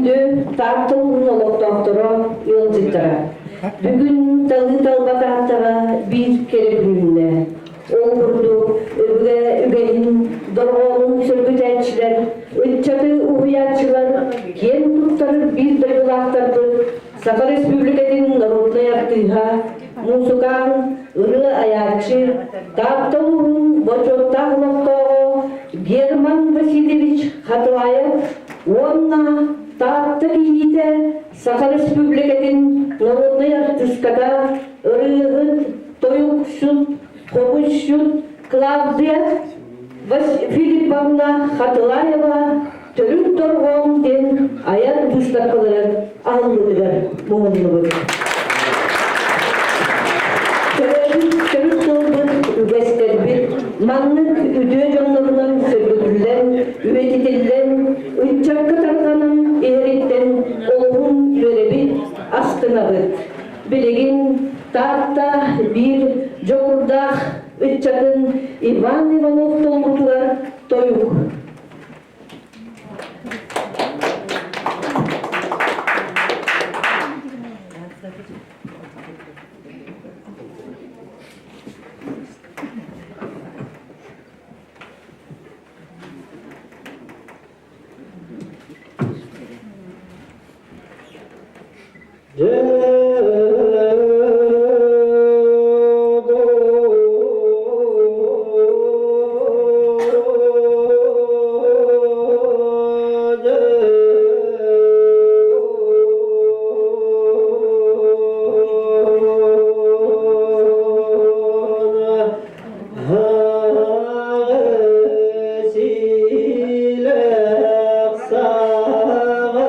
Күндү Таатта улууһун олохтоохторо, ыалдьыттара! Бүгүн талыы талба Тааттаҕа биир кэрэ күн үүннэ. Ол курдук, өбүгэ үгэһин дорҕоонун сөргүтээччилэр, ыччаты уһуйааччылар киэн туттар биир дойдулаахтарбыт Саха Республикатын народнай артыыһа, муусукаан, ырыа айааччы, Таатта улууһун бочуоттаах олохтооҕо Герман Васильевич Хатылаев уонна Таатта кийиитэ Саха Республикатын народнай артыыската, ырыаһыт, тойуксут, хомусчут Клавдия Филипповна Хатылаева Төрүт дорҕоон диэн айар быыстапкалары аһыллыытыгар муһуннубут. Төрөөбүт төрүт тылбыт, үгэстэрбит маннык үтүө дьоннорунан сөргүтүллэн, үйэтитиллэн, ыччакка тарҕанан иһэриттэн олуһун үөрэбит, астынабыт. Билигин Таатта биир дьоҕурдаах ыччатын Иван Иванов толорутугар тойук. Силэх саҕалах.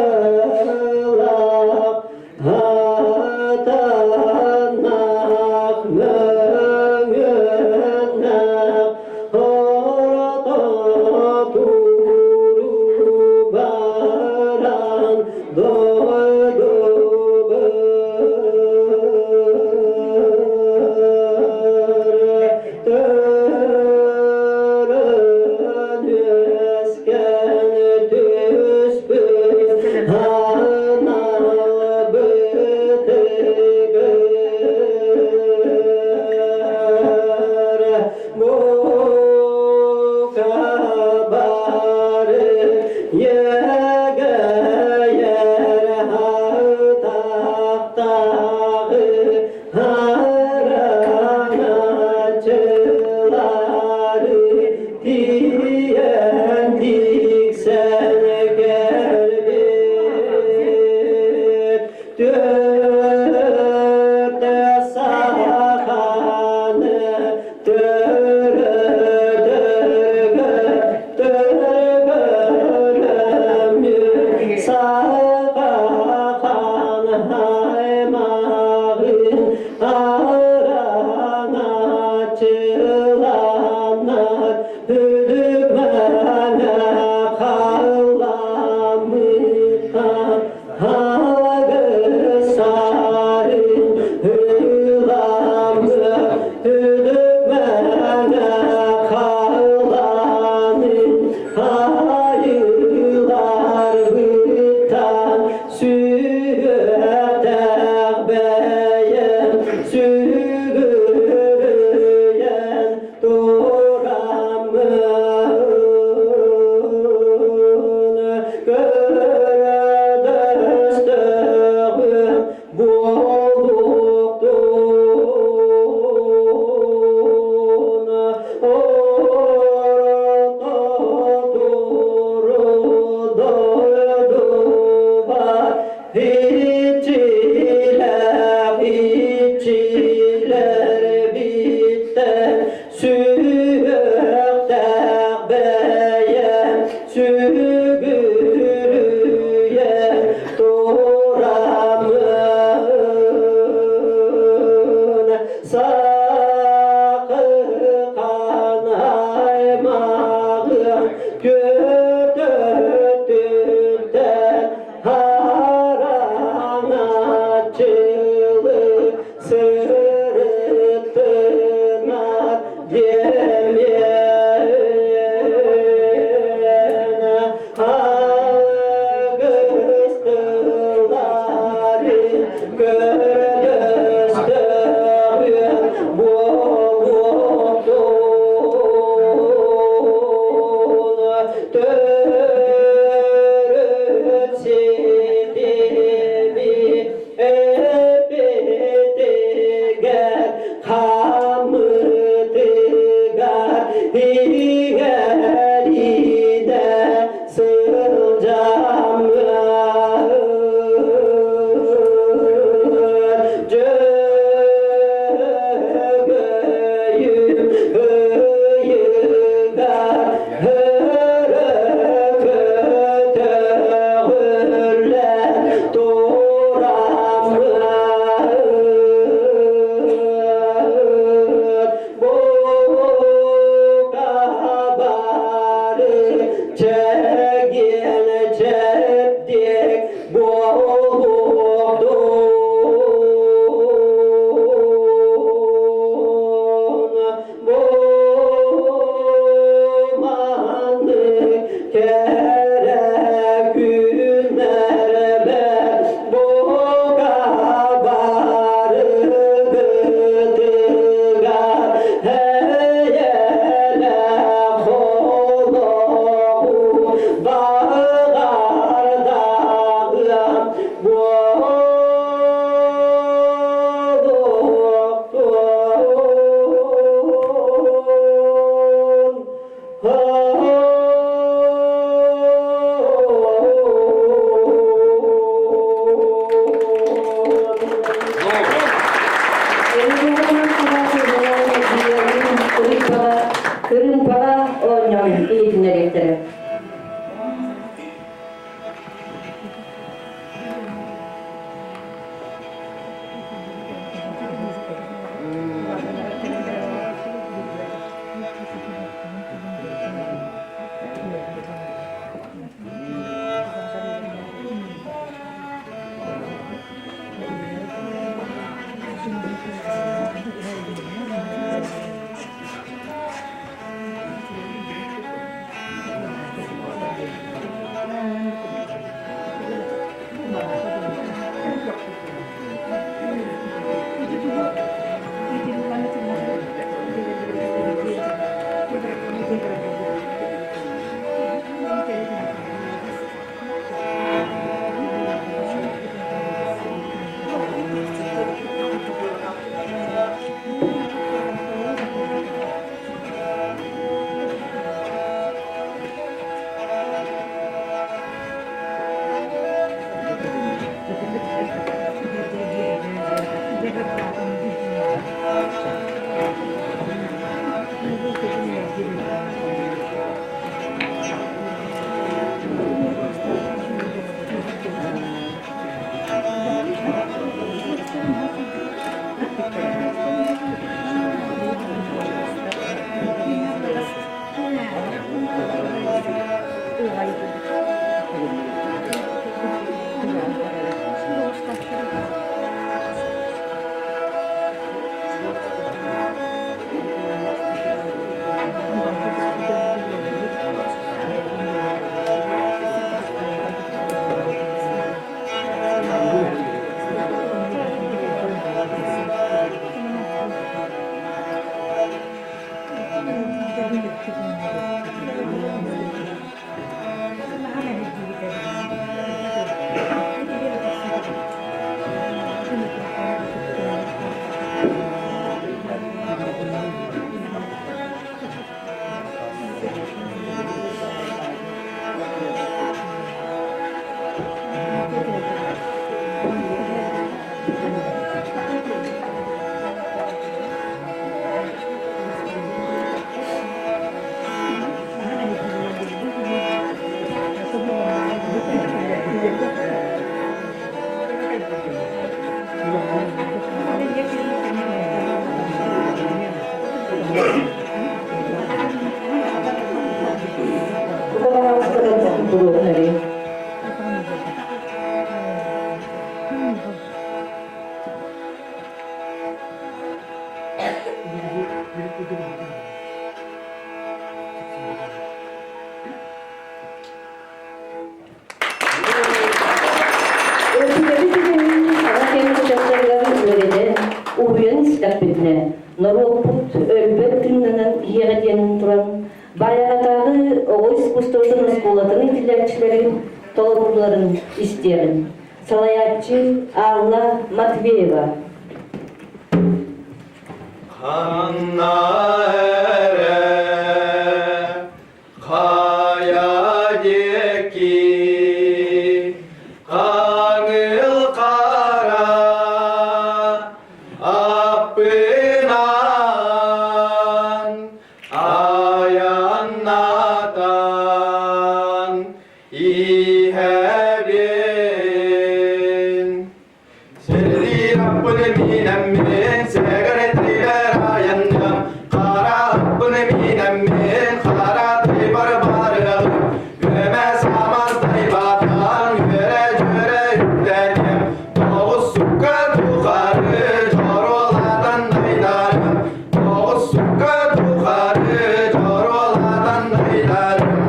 Өбүгэбит үгэһин саҥа кэм ыччаттарыгар үөрэтэн, уһуйан истэхпитинэ, норуоппут өлбөт тыыннанан иһиэҕэ диэн туран, Баайаҕатааҕы оҕо искусствотын оскуолатын иитиллээччилэрин толорууларын истиэҕин. Салайааччы Алла Матвеева. Ханна эрэ хайа диэки хаҥыл хара аппынан айаннатан иһэбин. Сирдиир аппын миинэммин, сэгэрэттилэр айанным, хара аппын миинэммин, хара тыйбар барыаҕым, үөмэ самас тайбатан, үөрэ-дьүөрэ үктэниэм, тоҕус сукка тухары дьоруолатан дайдарым, тоҕус сукка тухары дьоруолатан дайдарым.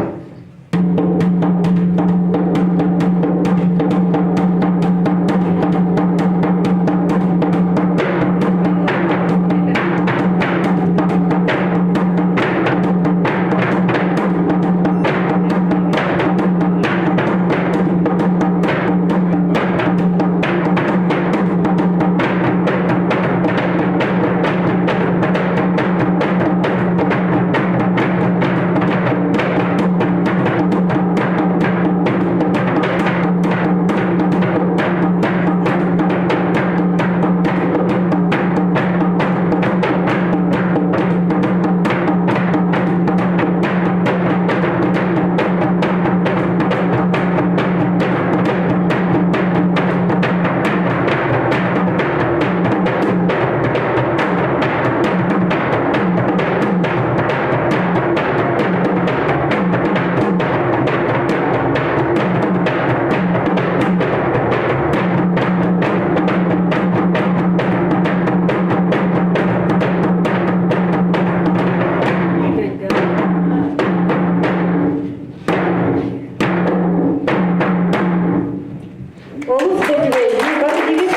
Олус да үчүгэйдик, бары дьигис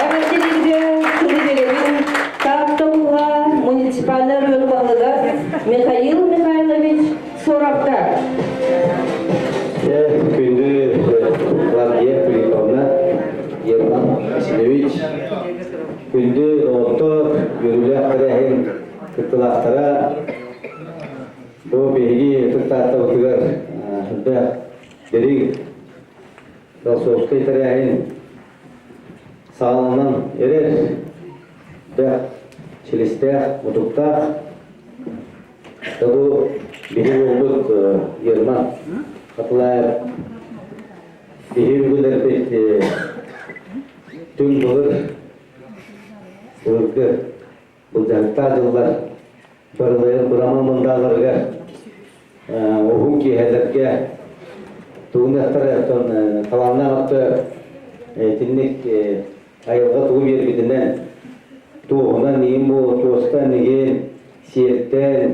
Эҕэрдэлииргэ тылы биэрэбин Таатта улууһа муниципальнай оройуон баһылыга Михаил Михайлович Соровка. Күндү Клавдия Филипповна, Ерман Васильевич, күндү доҕоттор, үөрүүлээх тэрээһин кыттыылаахтара, бу биһиги ытык Тааттабытыгар элбэх дириҥ философскай тэрээһин саҕаланан эрэр элбэх силистээх, мутуктаах. Бу биһи уолбут Ерман Хатылаев биһи үгүлэрбит түҥ былыр былыргы былдьаһыктаах дьыллар барыларын бырама мындааларыгар уһун киэһэлэргэ тугуннахтара оттон талааннаах өттө итинник айылҕа тугу биэрбитинэн туоһунан иин буолуо туостан игин сиэртэн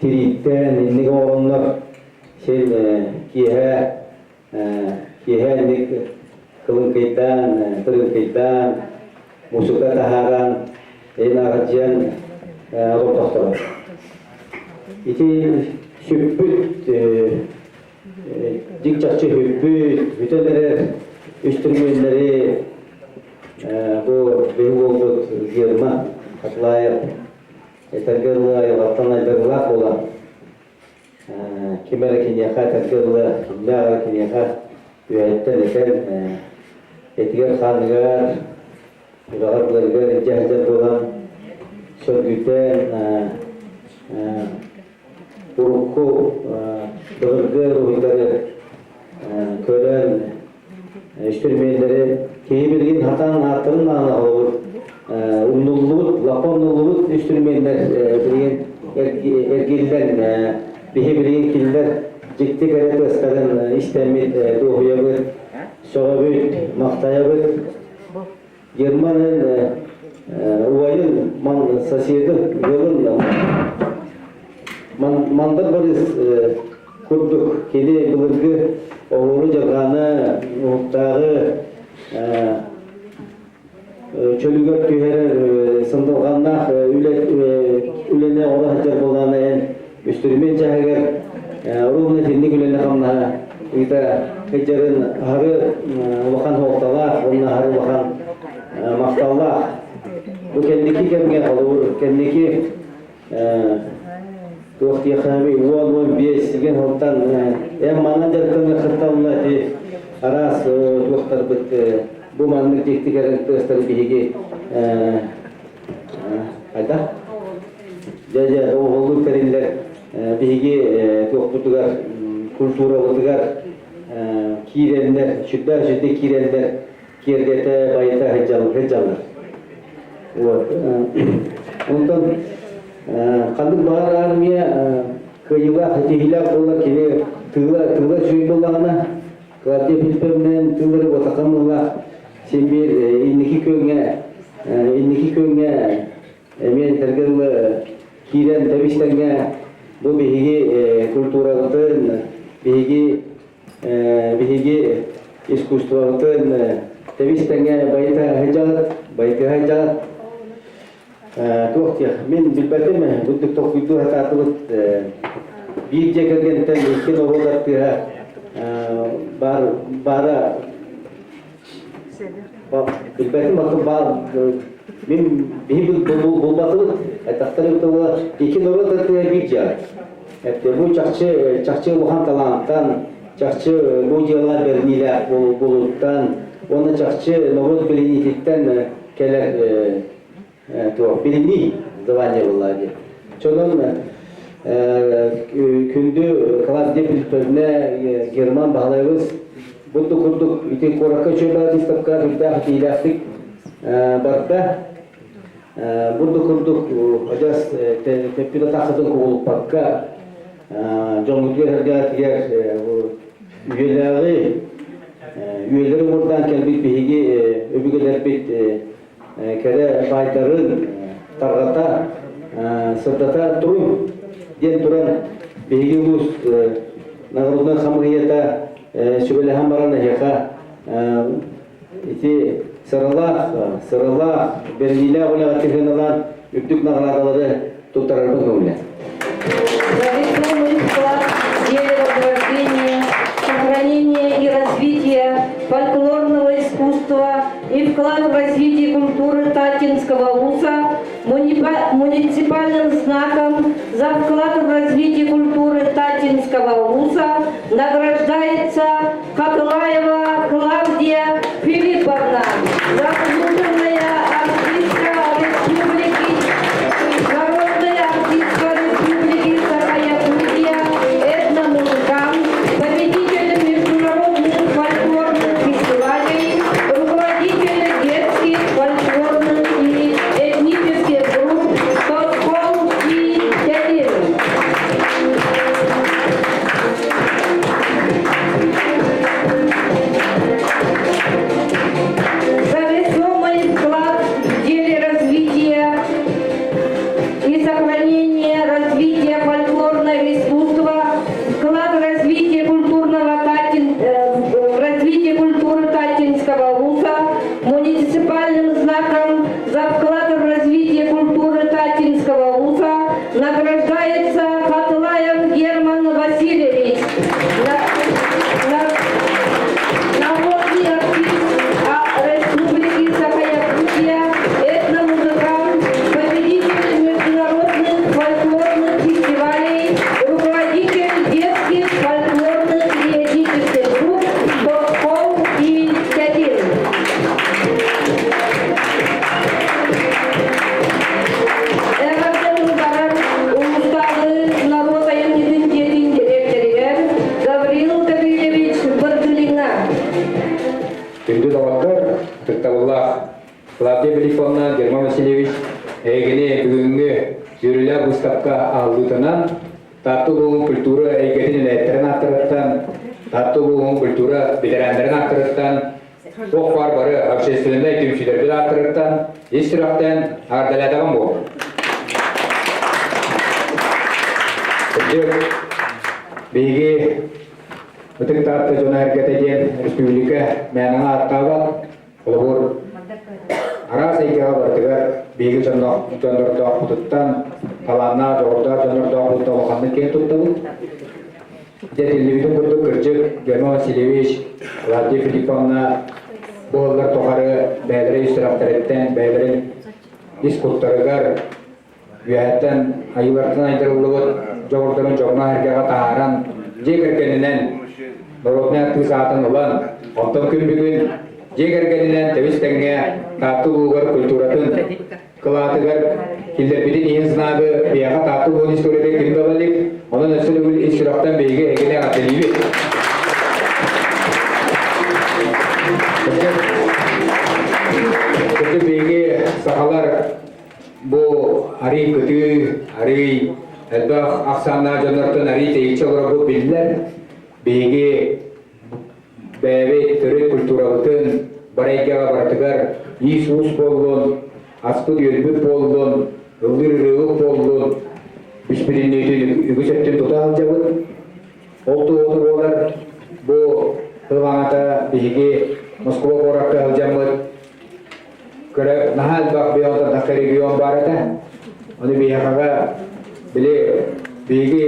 тирииттэн инник оҥороннор син киэһэ киэһэ инник кылыҥкыйдаан тырыҥкыйдаан муусука таһааран эн аҕадьыан олордохторо. Ити сүппүт дьиҥ-чахчы сүппүт, бүтэн эрэр үстүрүмүөннэри бу биһи уолбут Герман Атлаев этэргэ дылы айылҕаттан айдарыылаах буолан. Ким эрэ киниэхэ этэргэ дылы, кимнээх эрэ киниэхэ үөһэттэн этэн, этигэр-хааныгар, үрэҕэр-быларыгар илдьэ сылдьар буолан, сөргүтэн, урукку былыргы уруһуйдары көрөн, үстүрүмүөннэри киһи билигин хатаан ааттарын даҕаны холобур умнуллубут, лаппа умнуллубут үстүрүмүөннэр билигин эргиллэн биһи билигин кинилэр дьикти кэрэ тыастарын истэммит дуоһуйабыт, сөҕөбүт, махтайабыт. Германын убайын соседын ыалын Мандар Борис курдук кини былыргы оһуору дьарҕааны уһуктааҕы чөлүгэр түһэрэр сындылҕаннаах үлэни оҥоро сылдьар буоллаҕына эн үстүрүмүөн чааһыгар ровно итинник үлэни-хамнаһы ыыта сылдьарын аһары улахан суолталаах уонна аһары улахан махталлаах. Бу кэнники кэмҥэ холобур кэнники туох диэххэ 10-15 деген сылтан эн манан дьарыктаныаххыттан ити араас туохтарбыт бу маннык дьикти кэрэ тыастары биһиги хайдах дьэ дьэ оҕолуу тэриллэр биһиги туохпутугар культурабытыгар киирэннэр сүрдээх үчүгэй киирэннэр киэргэтэ байыта сылдьаллар. Вот. Онтон ханнык баҕар армия кыайыылаах, ситиһиилээх буолар кини тыыла тыыла үчүгэй буоллаҕына Клавдия Филипповнан тыылары ботахан буоллаах син биир инники күөҥҥэ инники күөҥҥэ эмиэ этэргэ дылы киирэн тэбис-тэҥҥэ бу биһиги культурабытын биһиги биһиги искусствобытын тэбис-тэҥҥэ байыта сылдьаҕыт байытыһа сылдьаҕыт. Туох диэх, мин билбэтим, бурдук толкуйдуу сатаатыбыт. Биир дьиэ кэргэнтэн икки норуот артыыһа баар баара билбэтим, оттон баар мин биһи булбатыбыт. Этахтар тыла икки норуот артыыһа биир дьиэҕэ. Бу чахчы чахчы улахан талаантан, чахчы бу дьыала бэриниилээх буолууттан уонна чахчы норуот билиниититтэн кэлэр туох билинии звание буолла дии. Чонон күндү Клавдия Филипповна Герман Баһылайбыс бурдук курдук ити куоракка үчүгэй выставка үрдээх итиилээхтик барда. Бурдук курдук адьас тэппит атаххытын кубулуппакка дьоҥҥутугар эргээтигэр үйэлээҕи үйэлэри уҥуордаан кэлбит биһиги өбүгэлэрбит кэрэ баайдарын тарҕата, сырдата туруҥ диэн туран биһиги улуус нагруднай хамыыһыйата сүбэлэһэн баран эһиэхэ ити сыралаах, сыралаах, бэриниилээх үлэҕэ тыһыналаан үрдүк наҕараадалары туттарарбын көҥүлэ. Традиционный вклад в деле возрождения, сохранения и развития фольклорного искусства и вклад в развитие культуры Татинского вуза муниципальным знаком за вклад в развитие культуры Татинского вуза награждается Катылаева Клавдия Филипповна, заслуженная артистка Республики, народная артистка Республики Саха-Якутия, этномузыкант, победитель международных фольклорных фестивалей, руководитель детских фольклорных и этнических групп «Тоскол» и «Тялин». За весомый Ытыктабыллаах Клавдия Филипповна, Герман Васильевич, эһигини бүгүҥҥү үөрүүлээх быыстапка аһыллыытынан Таатта улууһун культура эйгэтин үлэһиттэрин ааттарыттан, Таатта улууһун культура бэтэрээннэрин ааттарыттан, туох баар бары общественнай түмсүүлэрбит ааттарыттан ис сүрэхтэн эҕэрдэлээтэҕим буоллун. Кырдьык, биһиги Ытык Таатта дьоно-сэргэтэ диэн республика мээнэҕэ ааттаабат. Холобур, араас эйгэҕэ барытыгар биһиги дьоннордоохпутуттан, талааннаах, дьоҕурдаах дьоннордоохпутуттан улаханнык киэн туттабыт. Дьэ, этиллибитин курдук, кырдьык, Герман Васильевич, Клавдия Филипповна бу ыаллар тухары бэйэлэрэ ис сүрэхтэриттэн, бэйэлэрин ис куттарыгар үөһэттэн айыылартан айдарыллыбыт дьоҕурдарын дьоҥҥо-сэргэҕэ таһааран, дьиэ кэргэнинэн народнай артыыс аатын ылан, оттон күн бүгүн дьиэ кэргэнинэн тэбис-тэҥҥэ Таатта улууһугар культуратын кылаатыгар киллэрбитин иһин знагы биһиэхэ Таатта улууһун историята ким да ыла илик, онон өссө төгүл ис сүрэхтэн биһиги эһигини эҕэрдэлиибит. Кырдьык биһиги сахалар Бу арый кытыы, арый элбэх ахсааннаах дьоннортон арый тэйиччи олорорбут биллэр. Биһиги бэйэбит төрүт культурабытын бар эйгэҕэ барытыгар иис-уус буоллун, аспыт-үөлбүт буоллун, ыллыыр ырыабыт буоллун, бүспүтүннүүтүн үгүс өттүн тута сылдьабыт. Ол туоһута буолар бу тыл аҥата биһиги Москва куоракка сылдьаммыт Көрө, наһаа элбэх биототахха регион баар этэ. Ону биһиэхэҕэ били биһиги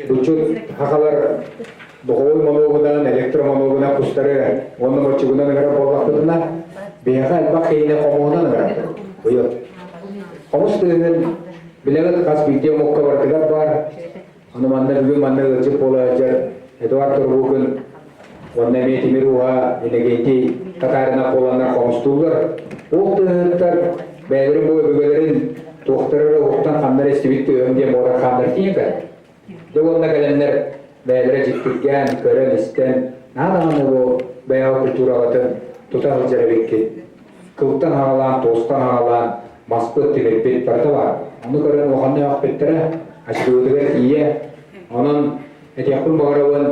буччут хахалар духовой моногунан, электромоногунан кустары уонна моччугунан ыҥырар буоллахпытына, биһиэхэ элбэх киһини хомуһунан ыҥырар. Быйыл. Хомус тыаһын билэҕит хас биирдии омукка барытыгар баар. Ону манна бүгүн манна ыалдьыт буола сылдьар Эдуард Турбукин уонна эмиэ Тимир Ууһа Иннокентий Татаринов буоланнар хомустууллар. Ол тыаһыттар бэйэлэрин бу өбүгэлэрин туохтара эрэ уһуктан ханна эрэ истибит тыаһым диэн буолар хааннар тиийэн кэлэр. Дьэ уонна кэлэннэр бэйэлэрэ дьиктиргээн, көрөн-истэн, наһаа даҕаны бу бэйэҕэ культураҕытын тута сылдьар эбиккит. Кылтан аҕалаан, туостан аҕалаан, маспыт, тимирбит барыта баар. Ону көрөн улаханнык аахпыттара, аччыгыбытыгар тиийэ. Онон этиэхпин баҕарабын,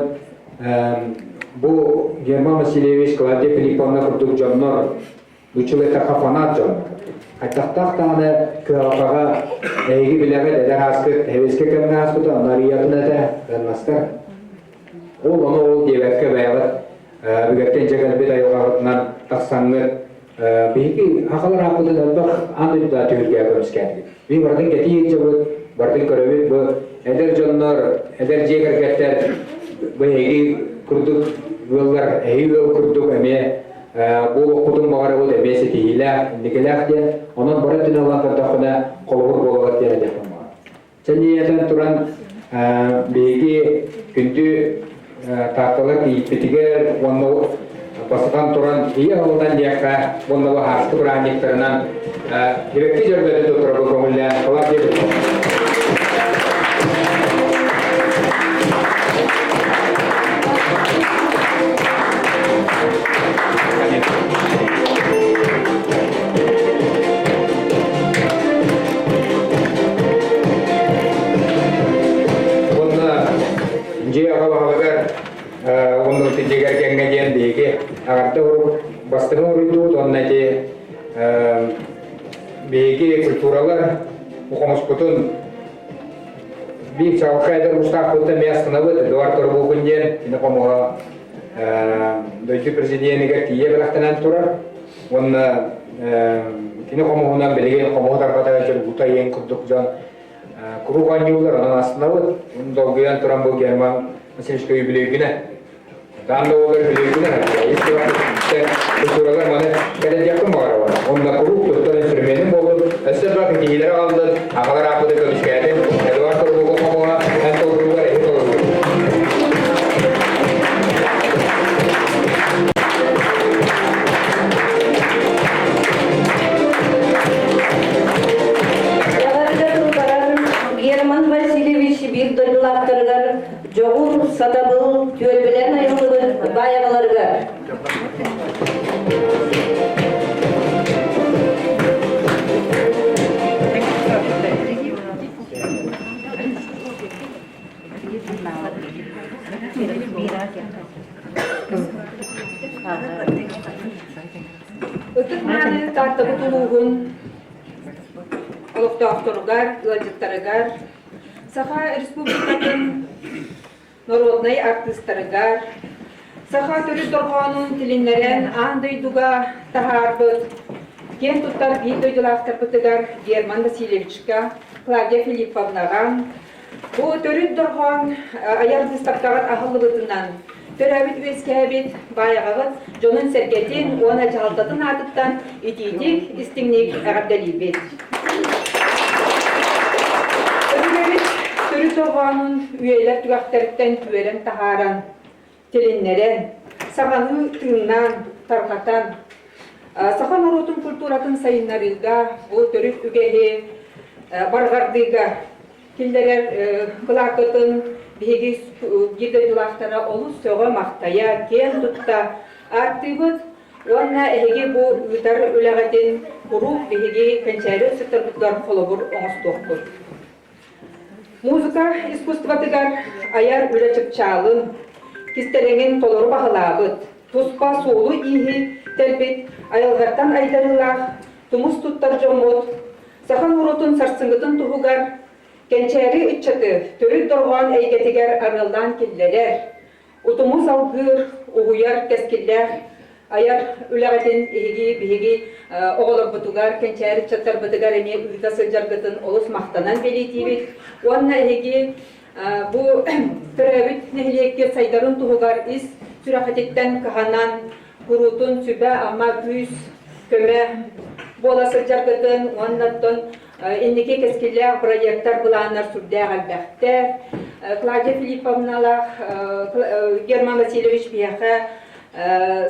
бу Герман Васильевич, Клавдия Филипповна курдук дьоннор, нууччалыы эттэххэ фанат дьон. Хайдахтаах даҕаны кыһалҕаҕа эһиги билэҕит, эдэр ааскыт, эһэбискэ кэмҥэ ааспыта, онно арыйатын этэ, ыаннастар. Ол ону ол диэбэккэ бэйэҕит Бүгэртэн дьэ кэлбит айылҕаҕытынан тахсаҥҥыт биһиги сахалар ааппытын элбэх аан дойдута түһүлгэҕэ көмүскээтигит. Биһи барытын кэтии сылдьабыт, барытын көрөбүт. Бу эдэр дьоннор, эдэр дьиэ кэргэттэр бу эһиги курдук ыаллар, эһиги ыал курдук эмиэ бу олохпутун баҕарабыт эмиэ ситиһиилээх, инникилээх диэн. Онон бары өттүнэн ылан көрдөххүнэ холобур буолабыт диэн этиэхпин баҕарабын. Сэниэтэн туран биһиги күндү Таатталар кийииппитигэр уонна бастатан туран ийэ оҕолонон диэххэ уонна баһааскы бырааһынньыктарынан сибэкки дьөрбөтүн туттарарга көҥүллээн халаат диэбит. Уонна дьиэ аҕа баһылыгар уонна дьиэ кэргэҥҥэ диэн биһиги аҕарда урук бастыҥы уруйдуут уонна ити биһиги культуралар хомуспутун биир чаҕылхай эдэр уустаахпыттан эмиэ астынабыт Эдуард Торбукун диэн кини хомуһа дойду президенигэр тиийэ бэлэхтэнэн турар уонна кини хомуһунан билигин хомуһу тарҕата дьон иэн курдук дьон куруук оонньууллар, онон астынабыт. Долгуйан туран бу Герман Васильевичка юбилейгинэ. Даан да буолар юбилейгинэ. Культуралар маны кэлэдиэхпин баҕарабын. Онно куруук туттар инструменим буоллун. Өссө элбэх киһилэри аҕаллын, аҕалар ааппыты көмүскээтин. Эдуард Турбуков хомуһа эн толоруулар эһи толоруулар. Эҕэрдэ тылларын Герман Васильевич биир дойдулаахтарыгар дьоҕур, сатабыл, түөлбэлээн айыллыбыт баайаҕаларыгар. Ытык мааны Тааттабыт улууһун олохтоохторугар, ыалдьыттарыгар, Саха Республикатын народнай артыыстарыгар, саха төрүт дорҕоонун тилиннэрэн аан дойдуга таһаарбыт киэн туттар биир дойдулаахтарбытыгар Герман Васильевичка, Клавдия Филипповнаҕа бу төрүт дорҕоон айар быыстапкаҕыт аһыллыбытынан төрөөбүт-үөскээбит Баайаҕаҕыт дьонун-сэргэтин уонна дьаһалтатын аатыттан итиитик, истиҥник эҕэрдэлиибит. Өбүгэбит төрүт дорҕоонун үйэлэр түгэхтэриттэн түөрэн таһааран, тилиннэрэн, саҕалыы тыыннаан, тарҕатан, саха норуотун культуратын сайыннарыыга бу төрүт үгэһи барҕардыыга киллэрэр кылааккытын биһиги биир дойдулаахтара олус сөҕө-махтайа, киэн тутта ааттыыбыт уонна эһиги бу ыытар үлэҕитин куруук биһиги кэнчээри ыччаттарбытыгар холобур оҥостуохпут. Музыка искусствотыгар айар үлэ чыпчаалын, кистэлэҥин толору баһылаабыт, туспа суолу-ииһи тэлбит айылҕаттан айдарыылаах тумус туттар дьоммут саха норуотун сарсыҥҥытын туһугар кэнчээри ыччаты төрүт дорҕоон эйгэтигэр арыаллаан киллэрэр, утуму салгыыр, угуйар кэскиллээх айар үлэҕитин иһиги биһиги оҕолорбутугар, кэнчээри ыччаттарбытыгар эмиэ ыыта сылдьаргытын олус махтанан бэлиэтиибит. Уонна эһиги бу төрөөбүт нэһилиэккит сайдарын туһугар ис сүрэххититтэн кыһанан, куруутун сүбэ-ама, күүс, көмө буола сылдьаргытын уонна оттон инники кэскиллээх проектар, былааннар сүрдээх элбэхтэр. Клавдия Филипповналаах Герман Васильевич биһиэхэ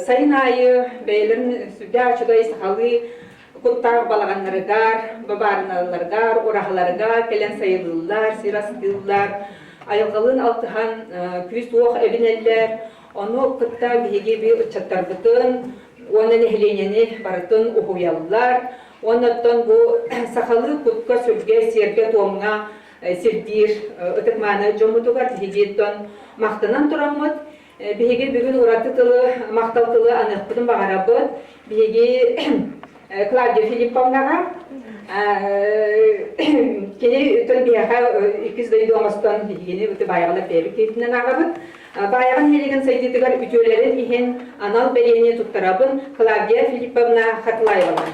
сайын аайы бэйэлэрин сүрдээх үчүгэй сахалыы куттаах балаҕаннарыгар, бабаарыналарыгар, ураһаларыгар кэлэн сайылыыллар, сир астыыллар, айылҕалыын алтыһан күүс-уох эбинэллэр. Ону кытта биһиги би ыччаттарбытын уонна нэһилиэнньэни барытын уһуйаллар. Уонна оттон бу сахалыы кутка-сүргэ, сиэргэ-туомҥа сирдиир ытык-мааны дьоммутугар биһиги оттон махтанан тураммыт, биһиги бүгүн ураты тылы, махтал тылы аныахпытын баҕарабыт. Биһиги Клавдия Филипповнаҕа кини өтөн биһиэхэ иккис дойду оҥостон биһигини баайаҕалар бэйэбит киһитинэн ааҕабыт. Баайаҕа нэһилиэгин сайдыытыгар үтүөлэрин иһин анал бэлиэни туттарабын Клавдия Филипповна Хатлаеваҕа.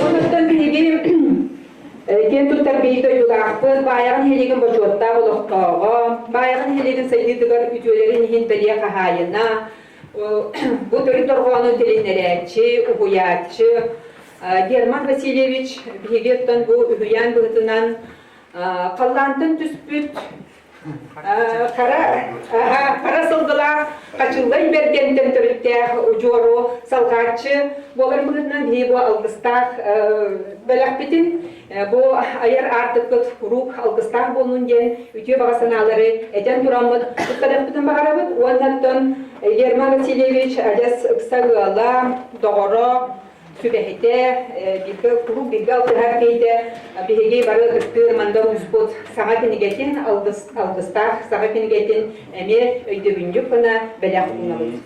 Онтон биһиги киэн туттар биир дойдулаахпыт, Баайаҕа нэһилиэгин бочуоттаах олохтооҕо, Баайаҕа нэһилиэгин сайдыытыгар үтүөлэрин иһин бэлиэ хаһаайына, бу төрүт дорҕоону тилиннэрээччи, уһуйааччы Герман Васильевич биһиги оттон бу үһүйээн быһыытынан халлаантан түспүт Хара, хара сылгылаах Хачыллай Бэргэнтэн төрүттээх удьуору салҕааччы буолар быһыытынан биһиги бу алгыстаах бэлэхпитин бу айар аартыкпыт куруук алгыстаах буоллун диэн үтүө баҕа санаалары этэн тураммыт туттарыахпытын баҕарабыт уонна оттон Герман Васильевич адьас ыкса ыала, доҕоро, сүбэһитэ, бииргэ куруук бииргэ алтыһар киһитэ биһиги бары ытыктыыр Мандар Ууспут саҥа кинигэтин алгыстаах саҥа кинигэтин эмиэ өйдөбүнньүк гына бэлэх уунабыт.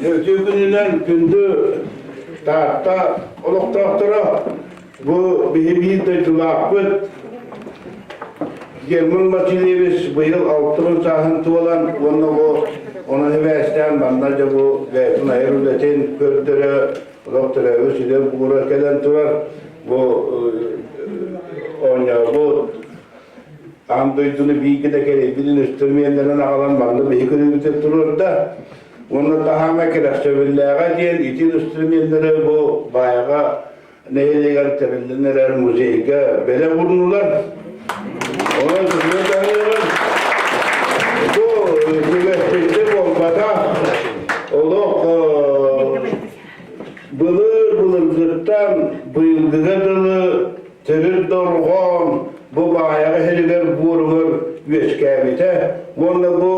Үтүө күнүнэн күндү Таатта олохтоохторо бу биһи биир дойдулаахпыт Герман Васильевич быйыл 60 сааһын туолан уонна бу ону сибээстээн манна дьэ бу бэйэтин айар үлэтин көрдөрө, олох төрөөбүт сирэ буура кэлэн турар. Бу оонньообут. аан дойдуну бииргэ да кэлэйбит инструментарын аҕалан манна биһи көрүүбүтүгэр туруорда. Уонна таһаама кэрэхсэбиллээҕэ диэн ити инструменнары бу Баайаҕа нэһилиэгэр тэриллэн эрэр музейга бэлэх уурнулар. Онон бу түгэспитте буолбатах олох былыр былыргыттан быйылгыга дылы төрүт дорҕоон бу Баайаҕа иһигэр буоругар үөскээбитэ уонна бу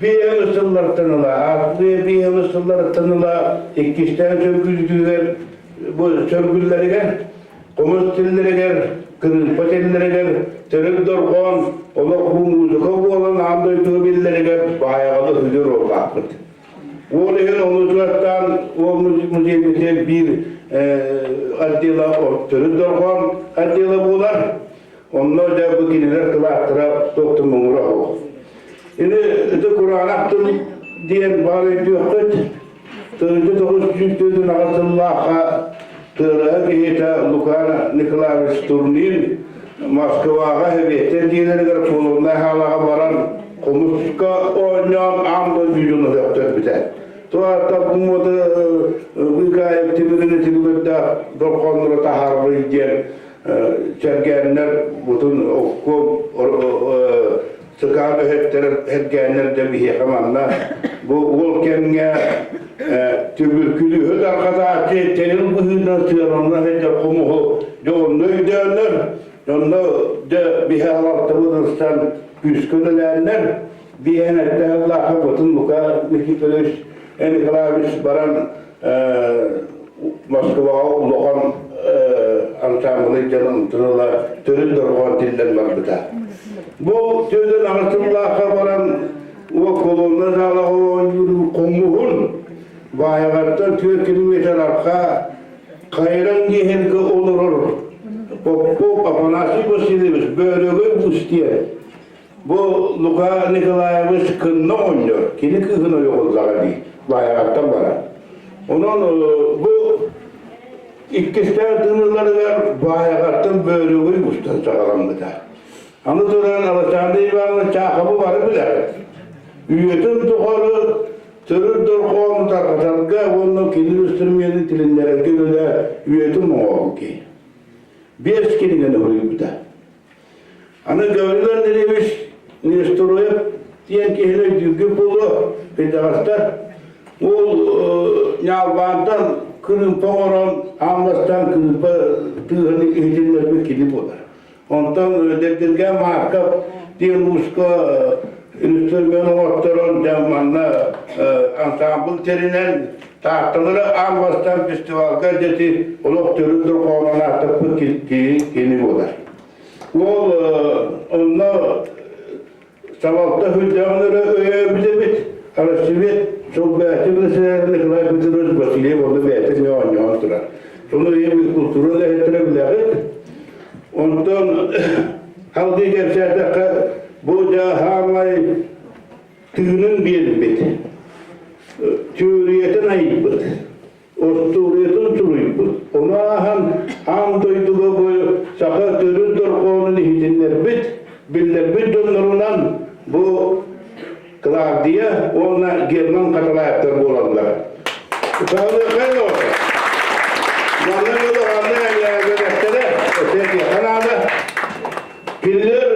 Биэһин сыллартан ыла, ааспыт биэһин сылларыттан ыла иккистээн сөргүтүүтүгэр бу сөргүллэригэр, хомус тиллэригэр, кырыымпа тиллэригэр төрүт дорҕоон олох бу музыка буолан аан дойдуга биллэригэр баайаҕалы үһүдүр уоллаахпыт. Ол иһин онутугаттаан ол музейбитигэр биир отдела төрүт дорҕоон отдела буолар. Онно дьэ бу кинилэр кылааттара туох да муҥура суох. Ини ити кураанах тыл диэн баар өйдүөххүт. Тыһыынча 948 сыллаахха тыараһа киһитэ Лука Николаевич Турнин Москваҕа Сэбиэттэр дьиэлэригэр холуобунай хаалаҕа баран хомуска оонньоон аан дойду өтөхтөрбүтэ. Туота бумуота Быыкаев тимирини тимирдээх дорҕоонноро таһаарбый диэн сэргээннэр бутун оккуом сыкаан өһөттөр эргээннэр да биһиэхэ манна бу уол кэмҥэ түбүркүлүһү тарҕатааччы тэрил быһыытынан сыаналана сылдьар хомуһу дьэ онно өйдөөннөр онно дьэ биһи алалтабыт ылсан күүскэ үлэлээннэр биһэн эрдэ сыллаахха бутун Лука Никифорович Николаевич баран Москваҕа улахан ансаамбылы дьон онтон ыла төрүт дорҕоон тиллэн барбыта. Бу түөдэн аҕыс баран уо колонна саалаҕа оонньуур хомуһун Баайаҕаттан 4 километр арҕаа Хайран диэһингэ олорор Попов Афанасий Васильевич Бөөлөгөй Бустиэн бу Лука Николаевич кынна оҕонньор кини кыыһын ойоҕуллаҕа дии Баайаҕаттан барар. Онон бу иккистээн тыыныларыгар Баайаҕаттан Бөөлөгөй устан саҕаламмыта. Аны туран Александр Иванович Чаахабы бары билэҕит. Үйэтин тухары төрүт дорҕоону тарҕатарга уонна кини үстүрүмүөнүн тилиннэрэргэ үлэ үйэтин оҥоһуу киһи. Биэс кинигэни суруйбута. Аны Гаврил Андреевич Нестороев диэн киһини өйдүүргэ буолуо кырдьаҕастар ол ньаалбаантан кырыымпа оҥорон аан бастаан кырыымпа тыаһын иһитиннэрбит кини буолар. Онтон Дэбдиргэ Марков диэн ууска инструмент оҥотторон дьэ манна ансамбль тэринэн Таатталары аан бастаан фестивалга дьэти олох төрүт дорҕоонун ааттаппыт киһи кини буолар. Ол онно салалта үрдээҕин өрө өйөөбүт эбит. Рассвет солбуйааччы председатель Николай Петрович Васильев онно бэйэтэ эмиэ оонньоон турар. Сону ийэбит культура үлэһиттэрэ билэҕит. Онтон халгыы кэпсээтэххэ бу дьэ хаамай тыынын биэрбит, түөрүйэтин айбыт, остуоруйатын суруйбут. Ону ааһан аан дойдуга бу саха төрүт дорҕоонун иһитиннэрбит, биллэрбит дьоннорунан бу Клавдия уонна Герман Хатылаевтар буолаллар. Манна улаханнык наада. Кинилэр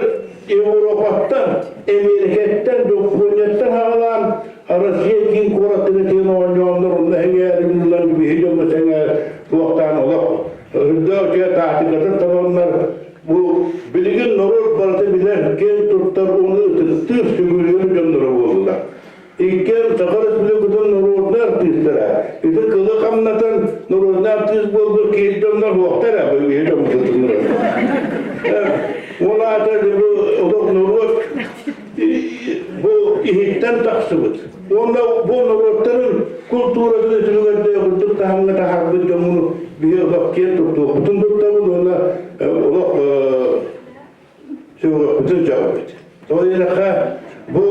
Европаттан, Эмиэрикэттэн, Дьоппуонньаттан аҕалаан Россия киин куораттарын тиэн оонньооннор онно эҥээрин биһи дьоҥҥо сэҥээр туохтаан олох үрдээх үчүгэй таатыкатын табаннар бу билигин норуот барыта билэр, киэн туттар уонна ытыктыыр сүгүрүйэр дьонноро буоллулар. Иккиэн Саха Республикатын норуодунай артыыстара. Ити кылы хамнатан норуодунай артыыс буолбут киһи дьоннор суохтар ээ, биһи дьоммутун Ол аата бу олох норуот бу иһиттэн тахсыбыт. Уонна бу норуоттарын култууратын өтүлүгэр курдук таһымҥа таһаарбыт дьоммуну биһи олох киэн туттуохпутун туттабыт уонна олох сүгүөхпүтүн сөҕөбүт. Тоҕо диэтэххэ, бу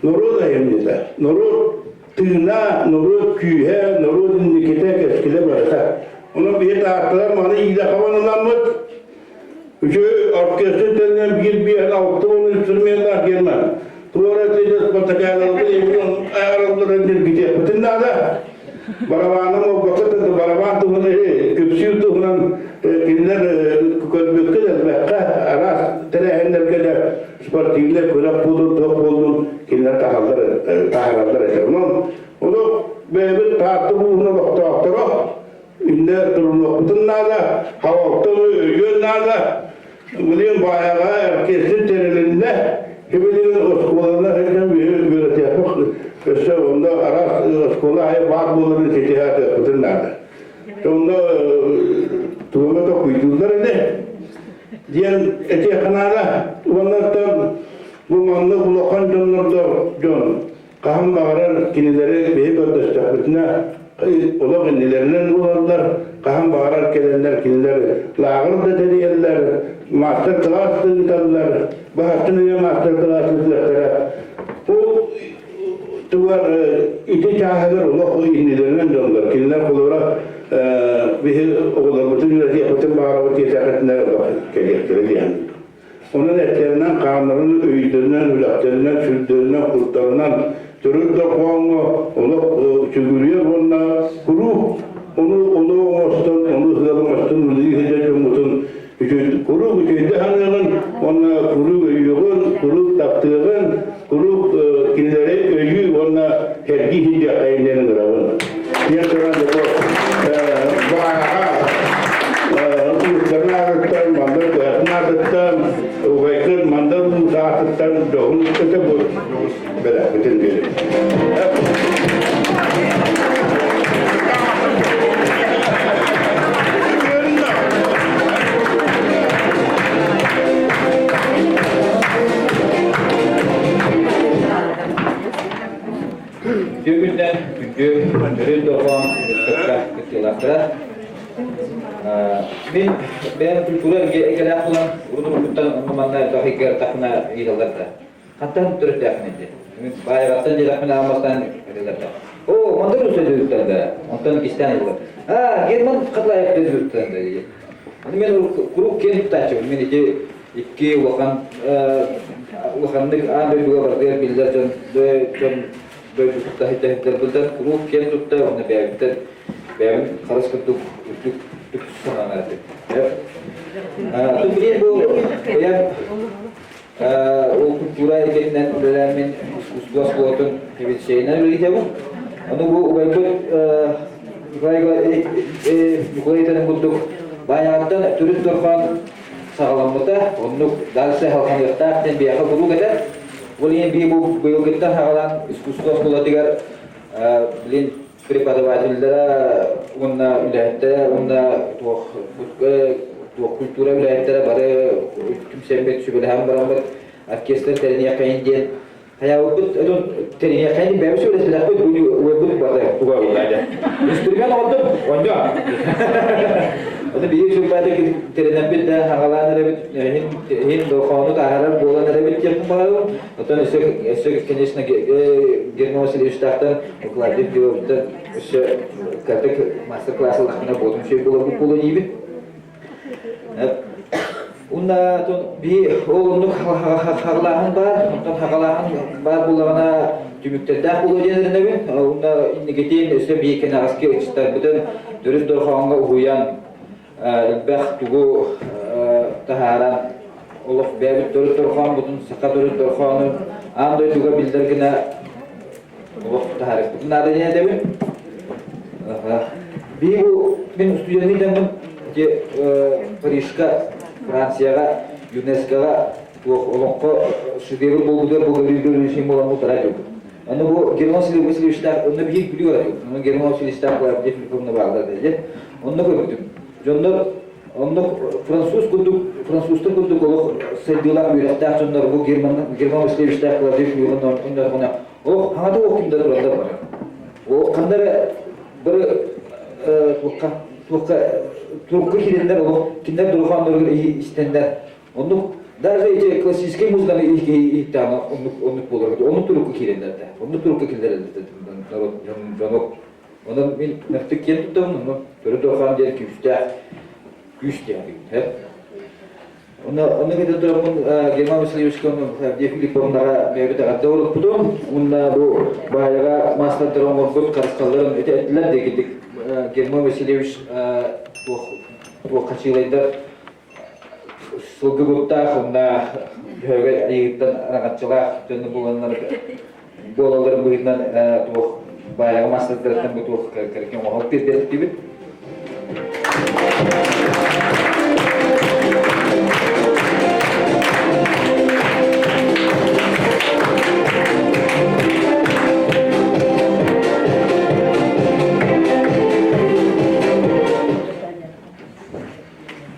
норуот айымньыта, норуот тыына, норуот күүһэ, норуот инникитэ, кэскилэ барыта. Онон биһи таатталар маны иилэ хабан ыламмыт. Үчүгэй оркестр тэринэн биир биэһин 60 инструменнаах Герман. Туора тиийэ спартакиадаларга аралларын ньиргитиэхпитин наада. Барабааным буолбакка да барабаан туһунан күпсүүр туһунан кинилэр көрбүккэ элбэххэ араас тэрээһиннэргэ да спортивнай күрэх буолун, туох буоллун кинилэр таһаллар таһаараллар этэ. Онон ону бэйэбит Таатта улууһун олохтоохторо иннэ турунуохпутун наада, халалтан өйүөн наада. Билигин баайаҕа оркестр тэрилиннэ, билигин оскуоланы сылдьан үөрэтиэхпит өссө онно араас оскуола аайы баар буоларын ситиһэ наада. Онно тугу токуйдууллар ини диэн этиэххэ наада. Уонна бу маннык улахан дьоннордор дьон хаһан баҕарар кинилэри биһи көрдөстөхпүтүнэ олох иннилэринэн буолаллар, хаһан баҕарар кэлэннэр кинилэр лааҕыр да тэрийэллэр, мастер-класс да ыыталлар, баһаттын үйэ мастер-класс ыытыахтара. Ол тугар ити чааһыгар олох иннилэринэн дьоннор, кинилэр холобура биһи оҕолорбутун үөрэтиэхпитин баҕарабыт диэтэххитинэ олох кэлиэхтэрэ диэн. Онон эттэринэн-хааннарын, өйдөрүнэн, үлэхтэринэн, сүрдэринэн, куттарынан төрүт дорҕооҥҥо олох сүгүрүйэр уонна куруук ону олох оҥостон, ону ыал оҥостон үлэлии сылдьар дьоммутун куруук үчүгэйдик саныаҕын уонна куруук өйүөҕүн, куруук таптыаҕын, куруук кинилэри өйүү уонна сэргии сылдьыаххайын диэн ыҥырабын. Диэн туран бу бааҕа уустарын аатыттан, мандар кыһатын аатыттан, убайгын мандар уус аатыттан дьоһун өтө бу бэлэхпитин биэрэбит. Үтүө күннэн күндү төрүт дорҕоон кытта кыттыылаахтара. Мин бэйэм культура эйгэлээх буолан, урут-уруккуттан онно-манна элбэх ыйга тахына ыйыталлар да. Хантан төрүттээхпин диэн. Мин баайаҕаттан диэтэхпинэ аан бастаан этэллэр да. Оо, мандар үсөдүттэн да. Онтон кистээн ыллар. Аа, Герман Хатлаев дедүттэн да диye. Аны мен куруук киэн туттааччыбын. Мин ити икки улахан улаханнык аан дойдуга барытыгар биллэр дьон дьон дойдутуттан сылдьар куруук киэн тутта уонна бэйэбиттэн бэйэбин харыс курдук үрдүк үрдүк сананар этим. Билигин бу бэйэм ол культура эйгэтинэн үлэлээммин искусство оскуолатын сэбиэдиссэйинэн үлэлитэбин. Ону бу убайбыт Николай Николай этэрин курдук Баайаҕаттан төрүт дорҕоон саҕаламмыта. Оннук дальше халҕаныахтаах диэн биһиэхэ куруук этэр. Ол иһин биһи бу быйылгыттан саҕалаан искусство оскуолатыгар блин преподавателлэрэ уонна үлэһиттэрэ уонна туох туох культура үлэһиттэрэ бары түмсэммит сүбэлэһэн бараммыт оркестр тэриниэххэйин диэн хайаабыппыт отон тэриниэххэйин бэйэбит сүбэлэспэтэхпит уйбут бары туга буолла инструмент оҕордум онньо Ону биһиги сүрбаата тэринэрбит да хаҕалаан эрэбит иһин дорхоону таһаарар буолан эрэбит диэн баҕарабын. Оттон өссө, өссө конечно, Герман Васильевичтаахтан Владимир Георгиевтан өссө кырдык мастер-класс ыллахпына буолун үчүгэй буоларбыт буолуо диибин. Уонна би ол оннук хаҕалааһын баар, онтон хаҕалааһын баар буоллаҕына түмүктэрдээх буолуо диэн эрэнэбин. Уонна инникитин өссө биир кэнэҕэски ыччаттарбытын төрүт дорҕооҥҥо уһуйан элбэх тугу таһааран олох бэйэбит төрүт дорҕоонбутун, саха төрүт дорҕоонун аан дойдуга биллэр гына олох таһаарыахпытын наада диэн этэбин. Биһи бу мин студенный дьоммун ити Парижка, Францияҕа, ЮНЕСКОҕа туох олоҥхо шедевр буолбутугар бу көрүү буолан бутара дьубут. Ону бу Герман Васильевичтаах, онно биир күлүү бар Ону Герман Васильевичтаах Клавдия Филипповна бааллар диye. Онно көрбүтүм. Дьоннор онно француз курдук, французтар курдук олох сайдыылаах үөрэхтээх дьоннор бу Герман Герман Васильевичтаах Клавдия Филипповна онно олох хаҥата ох кимдэ тураллар бар. Ол ханна эрэ бары туохха туохха турукка киирэннэр олох кинилэр дорҕоонноругар истэннэр Оннук даже эти классическай музыканы иһиттэҕинэ оннук оннук буолар оннук турукка киирэллэр да оннук турукка киллэрэллэр народ дьонок онон мин мөхтүк киэн туттабын онно төрүт дорҕоон диэн күүстээх күүс диэн Онно кэтэ тураммын Герман Васильевичка Авдея Филипповнаҕа бэйэбит эҕэрдэ оҥорбутум. Уонна бу баайаҕа маастардары оҥорбут харысхалларын этилэр диэкитик Герман Васильевич туох хачыылайдар сылгы куттаах уонна Дьөһөгөй айыыттан араҥаччылаах дьону буланнар буолалларын быһыытынан туох баайаҕа маастардарыттан бу туох кэркин оҥоһук тиэрдэртибит.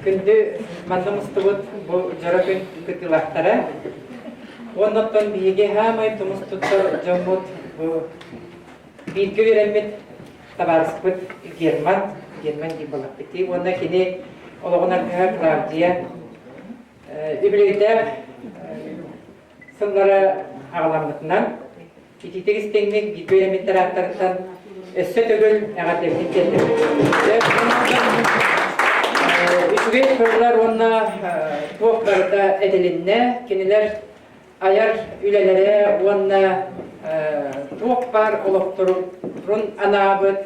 Күндү манна мустубут бу дьоро күн кыттыылаахтара. Уоннаттан биһиги хаамай тумус туттар дьоммут бу бииргэ үөрэммит табаарыспыт Герман, Герман Дибалаппити уонна кини олоҕун аргыһа Клавдия үбүлүөйдээх сыллара аҕаламмытынан итиитик истиҥник бииргэ үөрэммиттэр ааттарыттан өссө төгүл эҕэрдэбитин тиэрдэбит. Үчүгэй тыллар уонна туох барыта этилиннэ. Кинилэр айар үлэлэрэ уонна туох баар олохторун анаабыт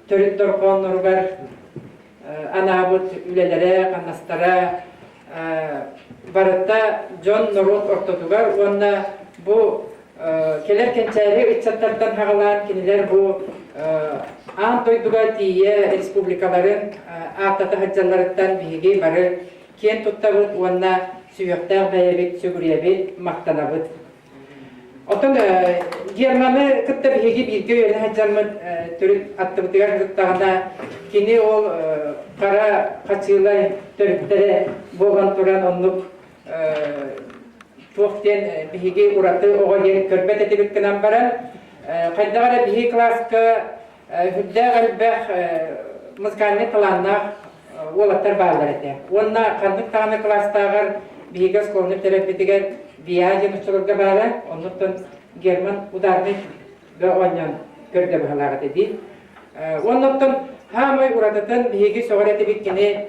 төрүт дорҕоонноругар анаабыт үлэлэрэ, хамнастара барыта дьон норуот ортотугар уонна бу кэлэр кэнчээри ыччаттартан хаҕалаан кинилэр бу аан дойдуга тиийэ республикаларын ааттата сылдьалларыттан биһиги бары киэн туттабыт уонна сүһүөхтээх бэйэбит сүгүрүйэбит, махтанабыт. Оттон Германы кытта биһиги бииргэ үөрэнэ сылдьаммыт төрүт аттыбытыгар сырыттаҕына, кини ол хара хачыылай төрүттэрэ буолан туран оннук туох диэн биһиги ураты оҕо диэн көрбөт этибит гынан баран, хайдах эрэ биһиги кылааска үрдээх элбэх музыкальнай талааннаах уолаттар бааллар этэ. Уонна ханнык даҕаны кылаастааҕар биһиги оскуоланы бүтэрэрбитигэр ВИА диэн оччолорго баара, оннуттан Герман ударный оонньоон көрдө быһалаах этэ дии. Уонна оттон хаамай уратытын биһиги сөҕөр этибит кини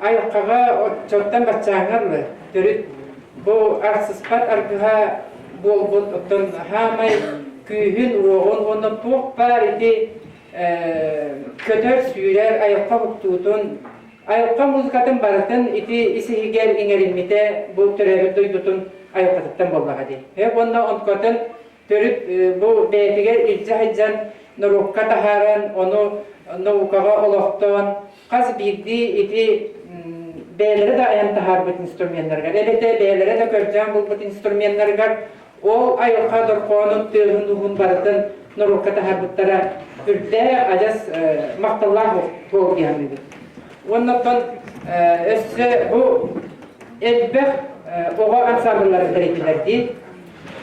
айылҕаҕа оччоттон баччааҥҥа дылы төрүт бу арсыспат аргыһа буолбут оттон хаамай күүһүн-уоҕун уонна туох баар ити көтөр-сүүрэр айылҕа уһуктуутун, айылҕа музыкатын барытын ити ис-иһигэр иҥэриммитэ бу төрөөбүт дойдутун айылҕатыттан буоллаҕа дии. Уонна онтукатын төрүт бу бэйэтигэр илдьэ сылдьан норуокка таһааран, ону наукаҕа олохтоон хас биирдии ити бэйэлэрэ да айан таһаарбыт инструменнарыгар, эбэтэр бэйэлэрэ да көрдөөн булбут инструменнарыгар ол айылҕа дорҕоонун тыаһын-ууһун барытын норуокка таһаарбыттара үрдээх адьас махталлаах буол дии саныыбын. Уонна оттон өссө бу элбэх оҕо ансамблларын тэрийдилэр дии.